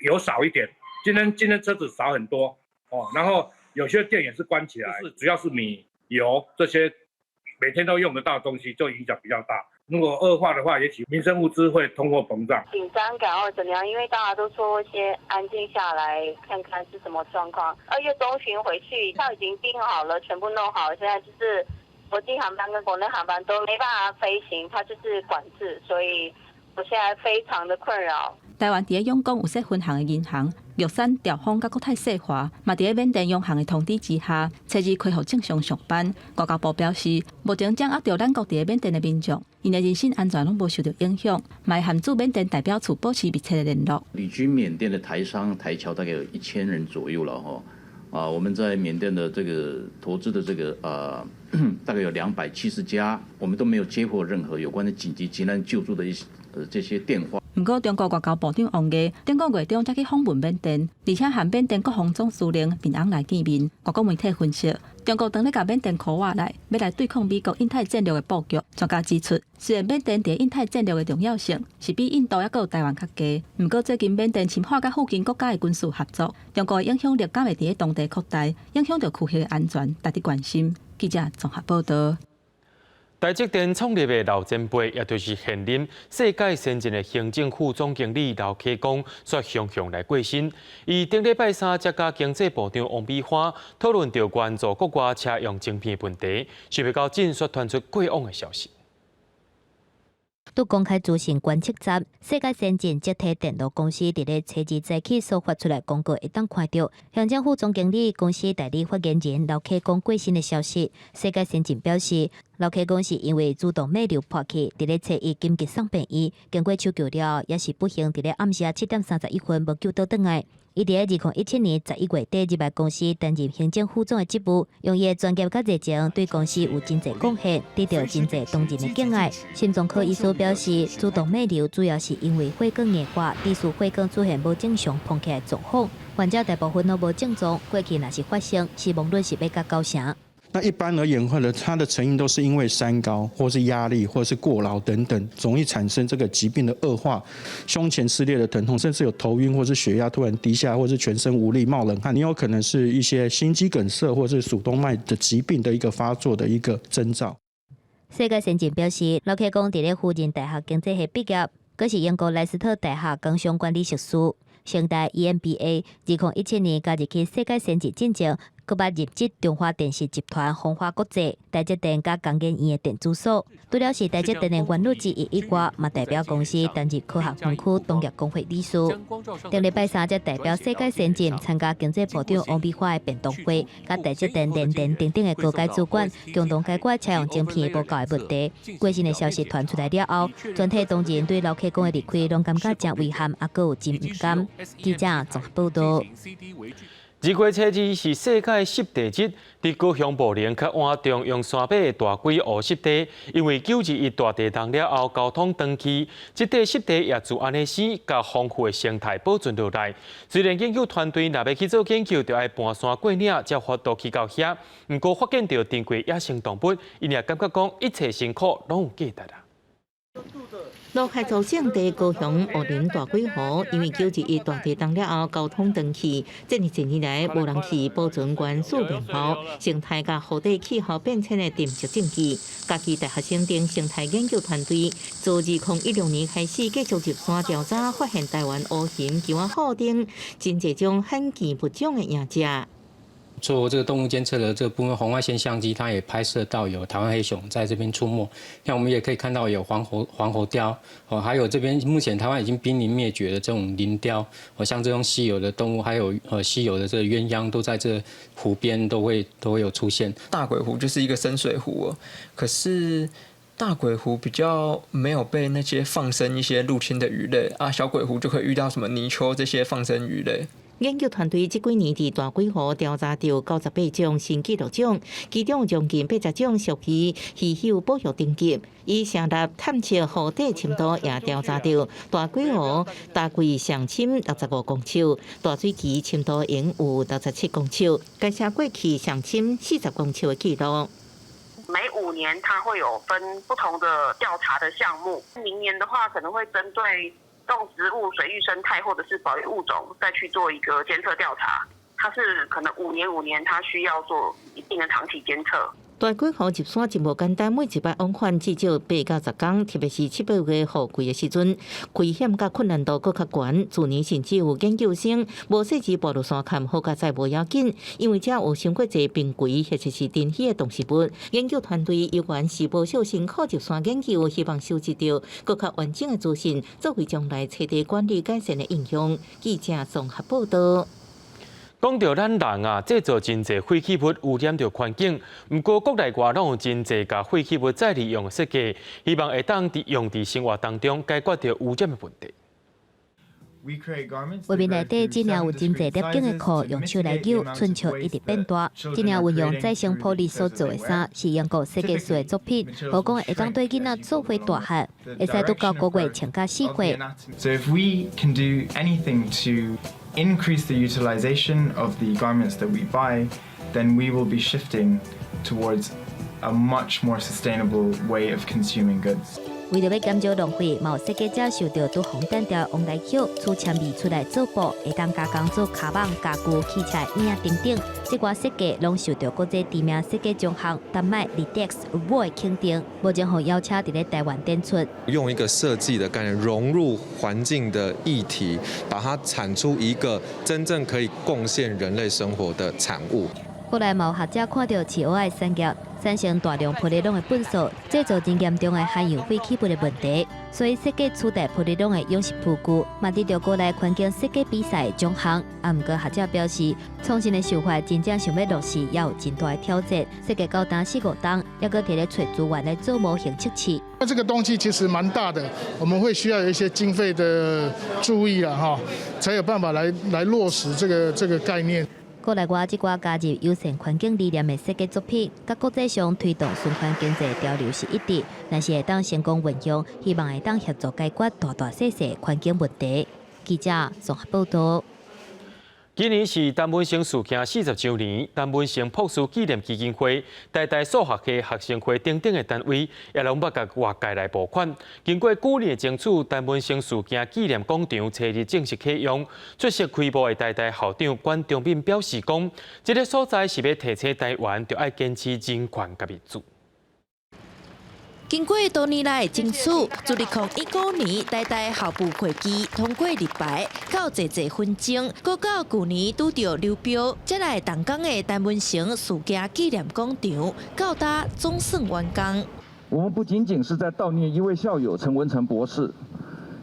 有少一點，今天車子少很多哦，然後有些店也是關起來，是主要是米油這些每天都用得到的東西，就影響比較大。如果惡化的話，也許民生物資會通貨膨脹。緊張感或怎樣？因為大家都說先安靜下來，看看是什麼狀況。2月中旬回去，票已經訂好了，全部弄好了，現在就是國際航班跟國內航班都沒辦法飛行，它就是管制，所以我現在非常的困擾。台灣佇咧仰光有設分行的銀行，玉山、兆豐佮國泰世華，嘛佇咧緬甸央行的通知之下，初二恢復正常上班。外交部表示，目前掌握著咱國佇咧緬甸的民眾，𪜶的人身安全攏無受著影響，嘛會和駐緬甸代表處保持密切的聯絡。旅居緬甸的台商台僑大概有1000人左右了吼，啊，我們在緬甸的這個投資的這個大概有270家，我們都沒有接獲任何有關的緊急急難救助的一些這些電話。毋過，中國外交部長王毅頂個月中才去訪問緬甸，而且和緬甸國防總司令敏昂萊見面。外國媒體分析，中國當咧共緬甸箍倚來，欲來對抗美國印太戰略的布局。專家指出，雖然緬甸佇印太戰略的重要性是比印度猶閣有台灣較低，毋過最近緬甸深化佮附近國家的軍事合作，中國的影響力敢會佇咧當地擴大，影響著區域的安全，值得關心。記者綜合報導。台積電創立的老前輩，也就是現任世界先進的行政副總經理劉克剛，煞雄雄來過身。伊頂禮拜三才佮經濟部長王美花討論著援助國外車用晶片問題，想袂到進煞傳出過往的消息。拄公開資訊觀測站，世界先進積體電路公司佇咧初二早起所發出來公告，會當看著行政副總經理、公司代理發言人劉克剛過身的消息。世界先進表示，劉克剛是因為主動脈瘤破去，佇咧初一緊急送病院，經過搶救了，也是不幸佇咧暗時7點31分無救倒轉來。伊佇咧2017年11月底入來公司擔任行政副總的職務，用伊的專業佮熱情對公司有真濟貢獻，得著真濟同仁的敬愛。心臟科醫師表示，主動脈瘤主要是因為血管硬化，致使血管出現無正常膨起來狀況。患者大部分攏無症狀，過去若是發生，死亡率是欲到九成。那一般而言，或者它的成因都是因為三高，或是壓力，或是過勞等等，容易產生這個疾病的惡化，胸前撕裂的疼痛，甚至有頭暈，或是血壓突然低下，或是全身無力、冒冷汗，你有可能是一些心肌梗塞或是主動脈的疾病的一個發作的一個徵兆。世界先進表示，劉克剛佇咧輔仁大學經濟系畢業，閣是英國萊斯特大學工商管理碩士，成大 EMBA，2017年加入去世界先進進前，閣捌任職中華電信集團鴻華國際、台積電佮工研院的電子所。除了是台積電的元老之一以外，嘛代表公司擔任科學園區同業公會理事。頂禮拜三則代表世界先進參加經濟部長王美花的便當會，佮台積電聯電等等的高階主管共同解決車用晶片無夠的問題。過身的消息傳出來了後，全體同仁對劉克剛的離開攏感覺誠遺憾，猶閣有真毋甘。記者綜合報導。二月初二是世界濕地日，佇高雄武陵較倚重用山爬的大龜湖濕地，因為9·21大地動了後，交通斷去，這塊濕地也自按呢生，共豐富的生態保存落來。雖然研究團隊若欲去做研究，著愛盤山過嶺，才有法度去到遐。毋過發現著珍貴野生動物，𪜶也感覺講一切辛苦攏有價值啊。路開造聖地高雄烏林大鬼湖，因為9·21大地震了後，交通斷去，這爾濟年來無人去保存原始面貌、生態佮湖底氣候變遷的沉積證據。嘉義大學生等生態研究團隊，自2016年開始繼續入山調查，發現台灣烏鱘、鰍仔虎等真濟種罕見物種的營跡。做這個動物監測的這個部分，紅外線相機它也拍攝到有台灣黑熊在這邊出沒。那我們也可以看到有黃喉貂，哦，還有這邊目前台灣已經瀕臨滅絕的這種林貂，哦，像這種稀有的動物，還有稀有的這個鴛鴦都在這湖邊都會有出現。大鬼湖就是一個深水湖哦，可是大鬼湖比較沒有被那些放生一些入侵的魚類啊，小鬼湖就可以遇到什麼泥鰍這些放生魚類。研究團隊這幾年佇大鬼湖調查著98種新紀錄種，其中將近80種屬於稀有保育等級。已成立探測湖底深度，也調查著大鬼湖大概上深65公尺，大水池深度應有67公尺，改寫過去上深40公尺的紀錄。每5年，它會有分不同的調查的項目。明年的話，可能會針對動植物、水域生態或者是保育物種，再去做一個監測調查。它是可能五年五年，它需要做一定的長期監測。大鬼湖入山真無簡單，每一擺往返至少8到10工，特別是七八月雨季的時陣，危險佮困難度閣較懸。去年甚至有研究生無細緻跋落山崁，好佳哉無要緊，因為遮有傷過濟瀕危或者是珍稀的動植物。研究團隊猶原是無少辛苦入山研究，希望收集著閣較完整的資訊，作為將來棲地管理改善的應用。記者綜合報道。講著咱人啊，製造真濟廢棄物，污染著環境。毋過國內外攏有真濟共廢棄物再利用的設計，希望會當佇用佇生活當中解決著污染的問題。畫面內底真正有真濟粒徑的褲，用手來扭，寸尺一直變大。這領運用再生玻璃所做的衫，是英國設計師的作品，號講會當綴囡仔做伙大漢，會使拄到個月穿甲4歲。 So if we can do anything to increase the utilization of the garments that we buy, then we will be shifting towards a much more sustainable way of consuming goods. 為著欲減少浪費，嘛有設計者受著拄風彈掉黃泥葉取纖維出來做布，會當加工做跤蠓、家具、汽車椅仔等等。這寡設計攏受著國際知名設計獎項丹麥 Litex Award 肯定。目前予邀請佇咧台灣展出。用一個設計的概念融入環境的議題，把它產出一個真正可以貢獻人類生活的產物。國內嘛有學者看著飼蚵仔產業產生大量玻璃籠的糞埽，製造真嚴重的海洋廢棄物的問題，所以設計取代玻璃籠的養殖浮具，嘛得著國內環境設計比賽的獎項。啊，毋過學者表示，創新的想法真正想欲落實，也有真大的挑戰。設計到今四五冬，猶閣佇咧揣資源來做模型測試。那這個東西其實蠻大的，我們會需要有一些經費的注意啦，哈，才有辦法來落實這個概念。國內外這寡加入友善環境理念的設計作品，佮國際上推動循環經濟潮流是一致。若是會當成功運用，希望會當協助解決大大細細環境問題。記者綜合報道。今年是陳文成事件40周年，陳文成博士紀念基金會、台大數學系學生會等等的單位，也攏捌共外界來募款。經過幾年的爭取，陳文成事件紀念廣場初日正式啟用。出席開幕的台大校長管中閔表示講，這个所在是欲提醒台灣，著愛堅持人權佮民主。經過多年來的爭取，自2019年台大校部會議通過立牌，到濟濟紛爭，閣到舊年拄著流標，才來動工的陳文成事件紀念廣場，到今總算完工。我們不僅僅是在悼念一位校友陳文成博士，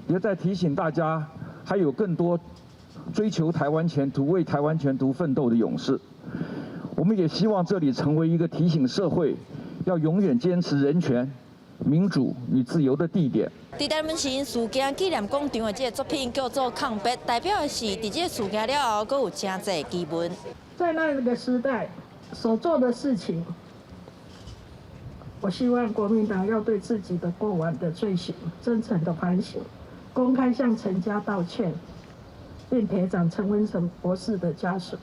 也在提醒大家，還有更多追求台灣前途、為台灣前途奮鬥的勇士。我們也希望這裡成為一個提醒社會，要永遠堅持人權、民主與自由的地點。佇陳文成事件紀念廣場的這个作品叫做《抗筆》，代表的是佇這个事件了後，閣有誠濟疑問。在那個時代所做的事情，我希望國民黨要對自己的過往的罪行真誠的反省，公開向陳家道歉，並賠償陳文成博士的家屬。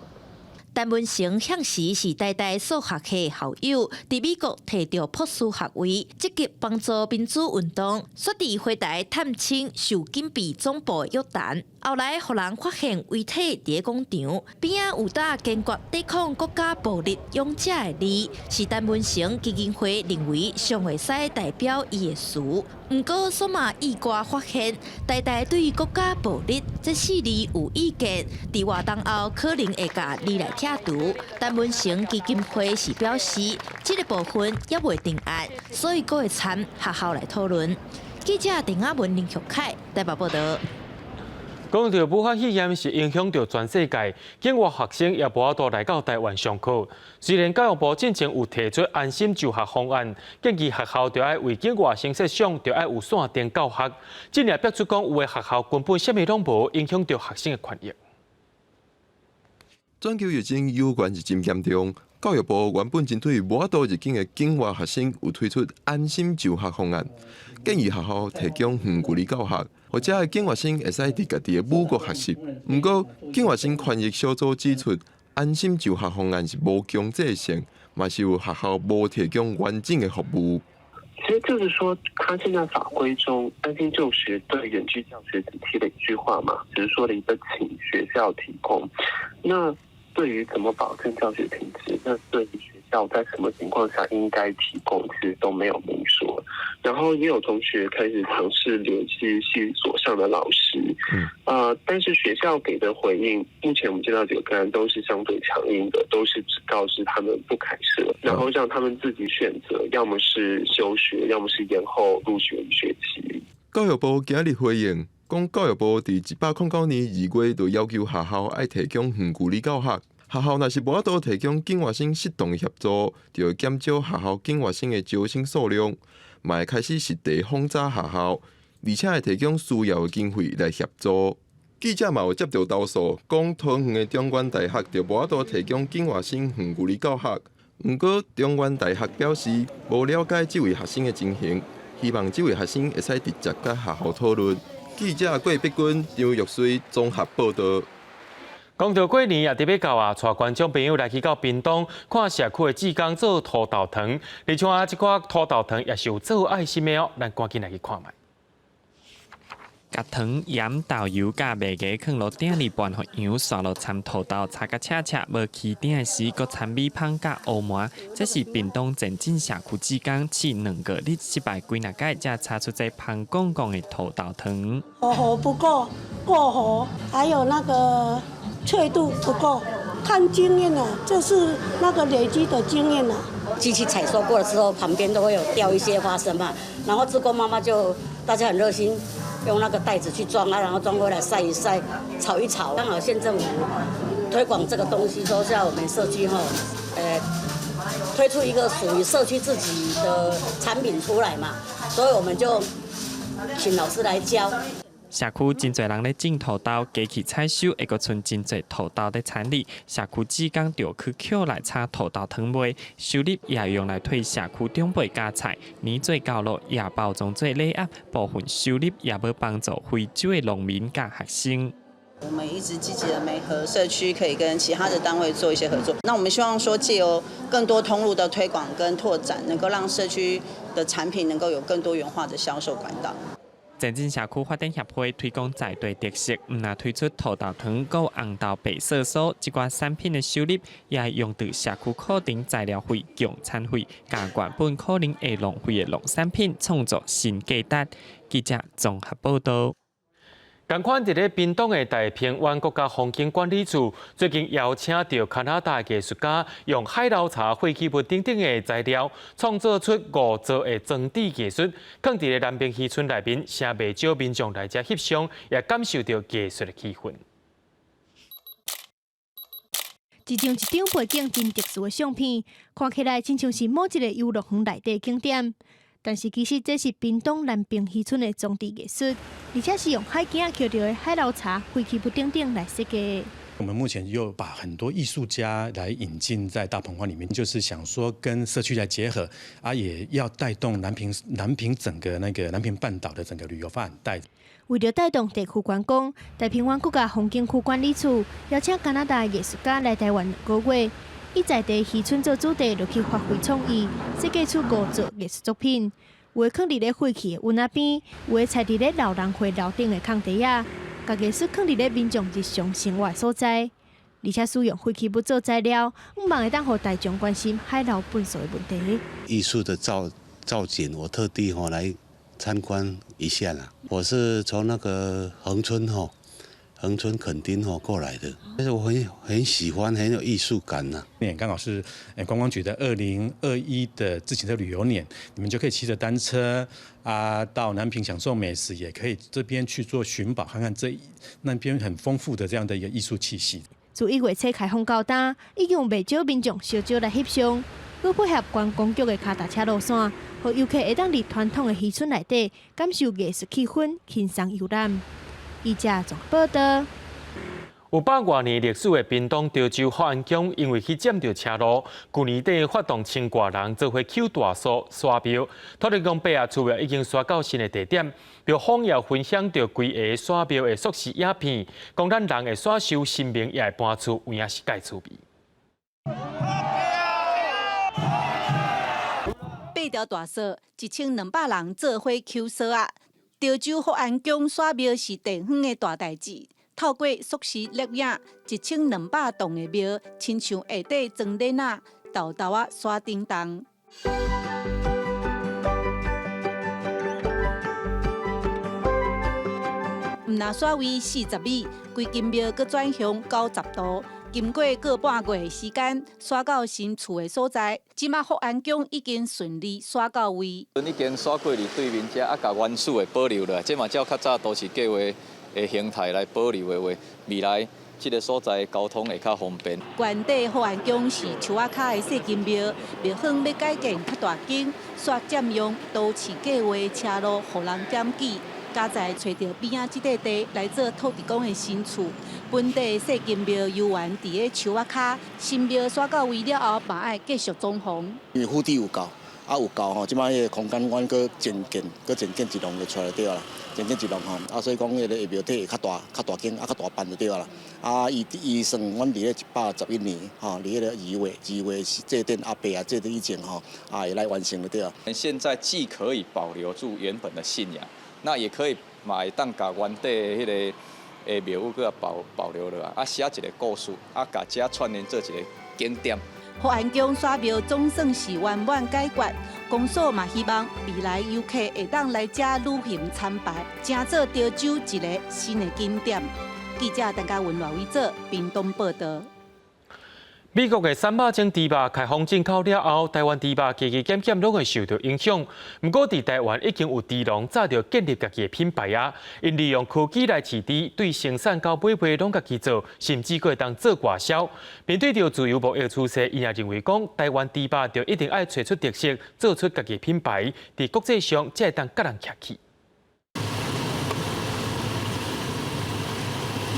陳文成向時是台大數學系校友，佇美國提著博士學位，積極幫助民主運動，煞佇回台探親受警備總部約談，後來予人發現遺體佇廣場邊仔有打堅決抵抗國家暴力勇者的字，是陳文成基金會認為上會使代表伊的詞。毋過，煞嘛意外發現，台大對國家暴力這四字有意見，佇活動後可能會共字來拆除。陳文成基金會是表示，這個部分猶未定案，所以閣會參學校來討論。記者鄧亞文、林玉凱台北報導。講著武漢肺炎是影響著全世界，境外學生也無法度來到台灣上課。雖然教育部進前有提出安心就學方案，建議學校著愛為境外生設想，著愛有線頂教學。這也逼出講有的學校根本啥物攏無，影響著學生的權益。全球疫情猶原是真嚴重，教育部原本針對無法度入境的境外學生，有推出安心就學方案，建議學校提供遠距離教學，予遮的境外生會使佇家己的母國學習。毋過，境外生權益小組指出，安心就學方案是無強制性，嘛是有學校無提供完整的服務。其實就是說，他現在法規中安心就學對遠距教學只提了一句話嘛，只是說了一個請學校提供。那對於怎麼保證教學品質，那對於學校在什麼情況下應該提供，其實都沒有明說。然後也有同學開始嘗試聯繫系所上的老師，但是學校給的回應，目前我們見到幾個個案都是相對強硬的，都是只告知他們不開設，然後讓他們自己選擇，要麼是休學，要麼是延後入學一學期。教育部今日回應，講教育部佇109年2月就要求學校愛提供遠距離教學，學校若是無法度提供境外生適當的協助，就會減少學校境外生的招生數量，嘛會開始實地訪查學校，而且會提供需要的經費來協助。記者嘛有接著投訴，講桃園的中原大學就無法度提供境外生遠距離教學，毋過中原大學表示無了解這位學生的情形，希望這位學生會使直接佮學校討論。記者郭碧君、張玉水綜合報導。講著過年也佇欲到啊，帶觀眾朋友來去到屏東看社區的志工做土豆糖，而且啊，這寡土豆糖也是有做愛心的哦，咱趕緊來去看覓。共糖、鹽、豆油佮麥芽囥爐鼎裡拌予溶，紲落摻土豆，炒甲赤赤，無起鼎的時，閣摻米香佮烏麻。這是屏東前鎮社區志工試2個日失敗幾若擺，才炒出這芳摃摃的土豆糖。火候不夠，過火，還有那個脆度不夠，看經驗啦，這是那個累積的經驗啦。機器採收過了之後，旁邊都會有掉一些花生嘛，然後志工媽媽就大家很熱心。用那個袋子去裝啊，然後裝回來曬一曬，炒一炒。剛好縣政府推廣這個東西，說是要我們社區哈，推出一個屬於社區自己的產品出來嘛，所以我們就請老師來教。社區真濟人咧種土豆，機器採收會閣賰真濟土豆咧田裡。社區志工就去抾來炒土豆糖賣，收入也用來替社區長輩加菜，年做到落也包裝做禮盒，部分收入也欲幫助非洲的農民佮學生。我們一直積極的媒合社區，可以跟其他的單位做一些合作。那我們希望說，借由更多通路的推廣跟拓展，能夠讓社區的產品能夠有更多元化的銷售管道。前鎮社區發展協會推廣在地特色，毋但推出土豆糖、閣紅豆白色素，這寡產品的收入也會用佇社區課程材料費、供餐費，佮原本可能會浪費的農產品，創造新價值。記者綜合報導。仝款佇咧屏東的大鵬灣國家風景管理處，最近邀請著加拿大藝術家，用海流茶廢棄物等等的材料，創造出五座的裝置藝術，囥佇咧南平漁村內面，誠袂少民眾來遮翕相，也感受著藝術的氣氛。一張一張背景真特殊的相片，看起來親像是某一个遊樂園內底景點。但是其實這是屏東南平漁村的裝置藝術，而且是用海墘抾著的海流茶廢棄物等等來設計的。我們目前又把很多藝術家來引進在大鵬灣裡面，就是想說跟社區來結合，啊，也要帶動南平整個那個南平半島的整個旅遊發展帶。為著帶動地區觀光，太平灣國家風景區管理處邀請加拿大藝術家來台灣兩個月，以在地漁村做主題，落去發揮創意，設計出五座藝術作品。有的囥佇咧廢棄的塭仔邊，有的踩佇咧老人會樓頂的空地仔，共藝術囥佇咧民眾日常生活的所在，而且使用廢棄物做材料，向望會當予大眾關心海流糞掃的問題。藝術的造景，我特地吼來參觀一下啦。我是從那個恆春吼，恆春墾丁吼過來的，但是我很喜歡，很有藝術感吶。年剛好是觀光局的2021的自行車旅遊年，你們就可以騎著單車啊到南平享受美食，也可以這邊去做尋寶，看看這那邊很豐富的這樣的一個藝術氣息。自1月初開放到今，已經有袂少民眾相招來翕相，閣配合觀光局的跤踏車路線，予遊客會當佇傳統的漁村內底感受藝術氣氛，輕鬆遊覽。記者綜合報導。有百外年歷史的屏東潮州福安宮，因為去佔著車路，舊年底發動千外人做伙搝大索沙廟。土地公伯仔厝已經徙到新的地點，廟方也分享著規个沙廟的縮時影片，講咱人會徙收神明也會搬厝，有影是蓋趣味。八條大索，1200人做伙搝索仔。潮州福安宮徙廟是地方的大代誌。透過縮時錄影，1200棟的廟，親像下底裝鏈仔，沓沓仔徙叮當。毋若徙位40米，規間廟閣轉向90度。經過個半月的時間，徙到新厝的所在。這馬福安宮已經順利徙到位。已經徙過去對面遮，啊，共原始的保留落來。這嘛照較早都市計畫的形態來保留的話，未來這个所在交通會較方便。原底福安宮是樹仔跤的細間廟，廟方欲改建較大間，煞佔用都市計畫車路，予人檢舉。佳哉揣著邊仔這塊地來做土地公的新厝，本地細間廟猶原佇咧樹仔跤，新廟徙到位了後，嘛愛繼續裝潢。因為土地有夠，啊有夠吼，這擺彼个空間阮閣增建，閣增建一棟就出來對啦，增建一棟吼，啊所以講彼个廟體會較大，較大間，啊較大辦就對啦。啊伊伊算阮佇咧111年吼，佇彼个2月祭典阿伯啊祭典以前吼，啊會來完成就對啦。現在既可以保留住原本的信仰。那也可以嘛會當共原底彼个廟宇閣保留落來，啊寫一个故事，啊共遮串聯做一个景點。福安宮徙廟總算是圓滿解決，公所嘛希望未來遊客會當來遮旅行參拜，成做潮州一个新的景點。記者陳嘉文、賴偉哲，屏東報導。美國的三百種豬肉開放進口了後，台灣豬肉加加減減攏會受著影響。毋過，佇台灣已經有豬農早就建立家己的品牌啊，𪜶利用科技來飼豬，對生產到買賣攏家己做，甚至閣會當做外銷。面對著自由貿易趨勢，𪜶也認為講，台灣豬肉就一定愛揣出特色，做出家己的品牌，佇國際上才會當佮人徛起。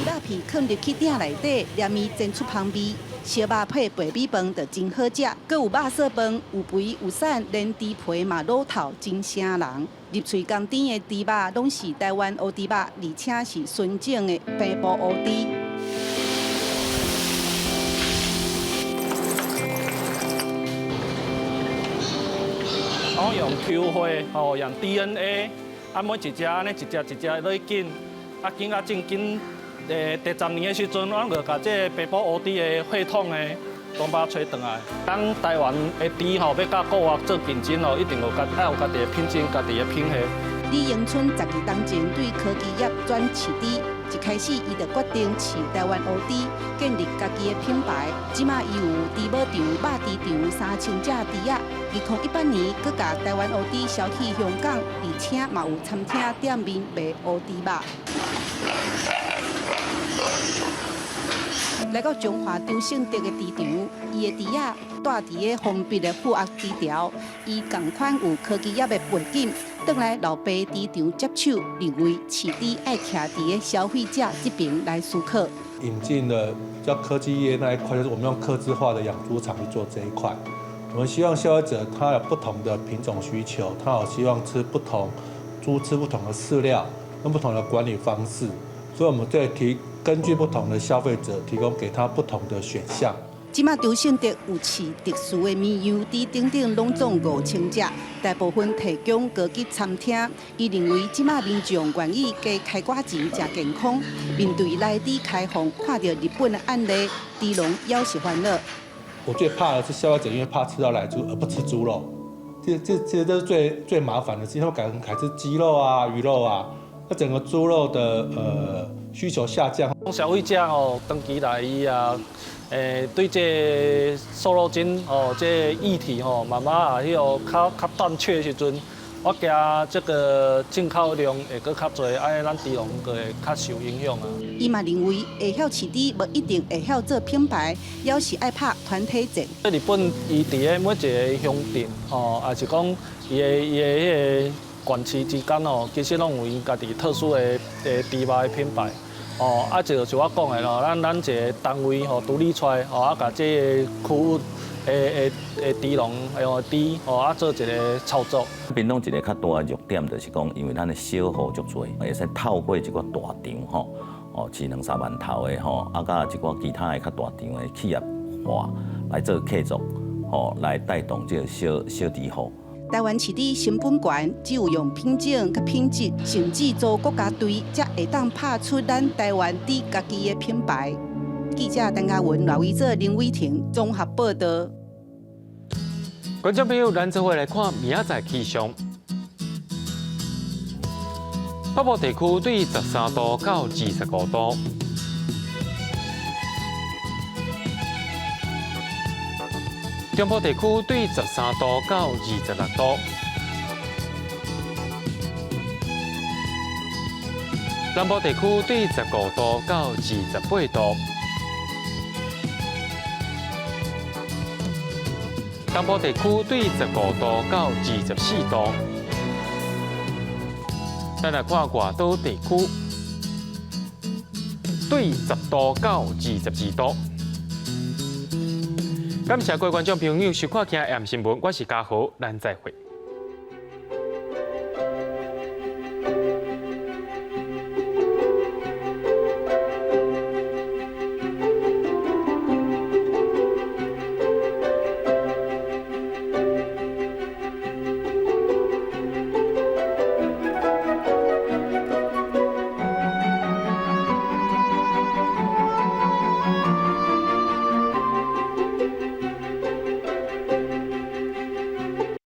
豬肉片囥入去鼎內底，連伊煎出香味。燒肉配白米飯就真好食，閣有肉燥飯，有肥有瘦，連豬皮嘛滷透，真晟人。入喙甘甜的豬肉，攏是台灣烏豬肉，而且是純種的平埔烏豬。我用抽血，吼，用 DNA，啊，每一隻按呢一隻一隻落去揀，啊，揀啊正經。第十年的時陣，阮就共這个平埔烏豬的血統的拢把揣轉來。當台灣的豬吼，欲佮國外做競爭吼，一定有家愛有家己的品種、家己的品系。李迎春12冬前對科技業轉飼豬，一開始伊就決定飼台灣烏豬，建立家己的品牌。這馬伊有豬母場、肉豬場3000隻豬仔。2018年，閣共台灣烏豬銷去香港，而且嘛有餐廳店面賣烏豬肉。來到彰化張勝德的豬場，伊的豬仔蹛佇咧封閉的負壓豬槽，伊仝款有科技業的背景，轉來老爸豬場接手，認為飼豬愛徛佇个消費者這邊來思考。引進了叫科技業那一塊，就是我們用客製化的養豬場去做這一塊。我們希望消費者他有不同的品種需求，他有希望吃不同豬吃不同的飼料，用不同的管理方式，所以我們在提根據不同的消費者，提供給他不同的選項。這馬張勝德有飼特殊的綿羊豬等等，攏總5000隻，大部分提供高級餐廳。伊認為這馬民眾願意加開寡錢食健康，面對萊豬開放，看著日本的案例，豬農猶是煩惱。我最怕的是消費者因為怕吃到萊豬而不吃豬肉，這這是最最麻煩的事，因為改改吃雞肉啊、魚肉啊，那整個豬肉的需求下降。消費者哦，長期來伊啊，對這個瘦肉精哦，這個議題吼，慢慢啊，彼個較較斷缺的時陣，我驚這個進口量會閣較濟，按呢咱豬農閣會較受影響啊。伊嘛認為會曉飼豬，無一定會曉做品牌，猶是愛拍團體戰。日本伊佇咧每一個鄉鎮吼，抑是講伊的彼個縣市之間吼，其實攏有𪜶家己特殊的豬肉的品牌。哦，啊，這就是我講的咯，咱一個單位吼獨立出來，吼啊，共這個區域的豬農用豬吼啊做一個操作。屏東一个較大的弱點就是講，因為咱的小戶足濟，會使透過一寡大場吼，哦，飼兩三萬頭的吼，啊，佮一寡其他的較大場的企業化來做契作，吼，來帶動這個小小豬戶。台灣飼豬成本懸，只有用品種佮品質，甚至組國家隊，才會當拍出咱台灣豬家己的品牌。記者陳嘉文、賴維哲、林偉婷綜合報道。觀眾朋友，咱做伙來看明仔載氣象。北部地區對13度到25度。中部地區對13度到26度，南部地區對15度到28度，東部地區對15度到24度。咱來看外島地區，對10度到22度。感謝各位觀眾朋友收看今日 M 新聞，我是嘉豪，咱再會。